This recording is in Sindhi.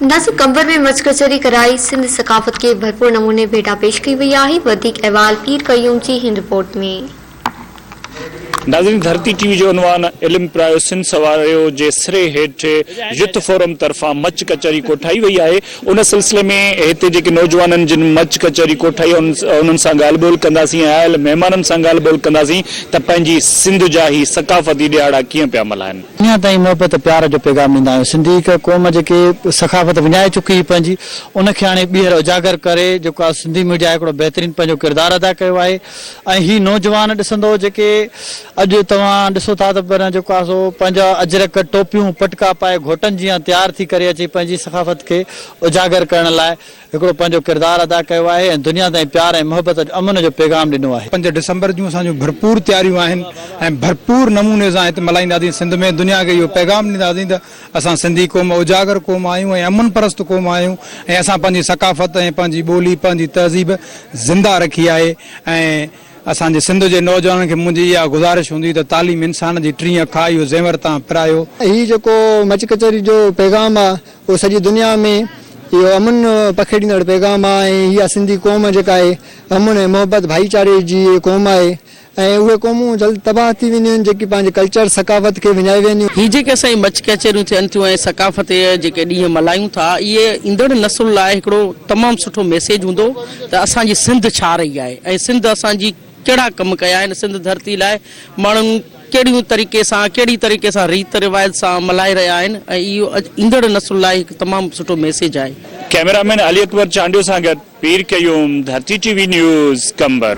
ناصر قمبر ۾ مچ ڪچهري ڪرائي سنڌ ثقافت کي ڀرپور نموني ڀيٽا پيش ڪئي وئي آهي وڌيڪ احوال پير قيوم جي هن رپورٽ ۾. ناظرين ڌرتي ٽي وي جو عنوان علم پرايو سنڌ سنواريو جي سري هيٺ يوٿ فورم طرفان مچ ڪچهري ڪوٺائي وئي آهي ان سلسلي ۾ هتي جيڪي نوجوانن جن مچ ڪچهري ڪوٺائي انهن سان ڳالهه ٻولهه ڪنداسين ۽ آيل مهمانن سان ڳالهه ٻولهه ڪنداسين ته پنهنجي سنڌ جا هي ثقافتي ڏهاڙا ڪيئن پيا ملهائن. دنيا تائين محبت پيار جو پيغام ڏيندا آهيون سنڌي هڪ قوم جيڪي ثقافت وڃائي چڪي هئي پنهنجي ان کي هاڻي ٻيهر اجاگر ڪري جيڪو آهي سنڌي ميڊيا هڪڙو بهترين پنهنجو ڪردار ادا ڪيو آهي ۽ هي نوجوان ڏسندو جيڪي اڄ توهان ڏسو ٿا ته پر جيڪو آهي سو پنهنجا اجرڪ ٽوپيون پٽڪا پائي گهوٽن جيان تيار ٿي ڪري اچي پنهنجي ثقافت کي اجاگر ڪرڻ لاء هڪڙو پنهنجو ڪردار ادا ڪيو آهي ۽ دنيا تائين پيار ۽ محبت جو امن جو پيغام ڏنو آهي. 5 ڊسمبر جون اسان جون ڀرپور تياريون آهن ۽ ڀرپور نموني سان هت ملهائينداسين سنڌ ۾ دنيا کي اهو پيغام ڏينداسين ته اسان سنڌي قوم اجاگر قوم آهيون ۽ امن پرست قوم آهيون ۽ اسان پنهنجي ثقافت ۽ پنهنجي ٻولي پنهنجي تهذيب زنده رکي آهي ۽ اسان جي سنڌ جي نوجوانن کي منهنجي اها گذارش هوندي ته تعليم انسان جي ٽين اک آهي اهو زيور تان پرايو. هي جيڪو مچ ڪچهري جو پيغام آ اهو سڄي دنيا ۾ اهو امن پکيڙيندڙ پيغام آ ۽ اها سنڌي قوم جيڪا آهي امن ۽ محبت ڀائيچاري جي قوم آهي ۽ اهي قومون جلد تباهه ٿي وينديون آهن جيڪي پنهنجي ڪلچر ثقافت کي وڃائي ويهنديون. هي جيڪي اسان جي مچ ڪچهريون ٿين ٿيون ۽ ثقافتي جيڪي ڏينهن ملهايون ٿا اهي ايندڙ نسل لاء هڪڙو تمام سٺو ميسيج هوندو ته اسان جي سنڌ ڇا رهي آهي ۽ سنڌ اسان جي ڪهڙا ڪم ڪيا آهن سنڌ ڌرتي لاء ماڻهن ڪهڙيون طريقي سان ڪهڙي طريقي سان ريت روايت سان ملهائي رهيا آهن ۽ اهو ايندڙ نسل لاء هڪ تمام سٺو ميسيج آهي. ڪئميرا مين علي اڪبر چانڊيو سان گڏ Pir Qayyum, Dharti T V news, Qambar.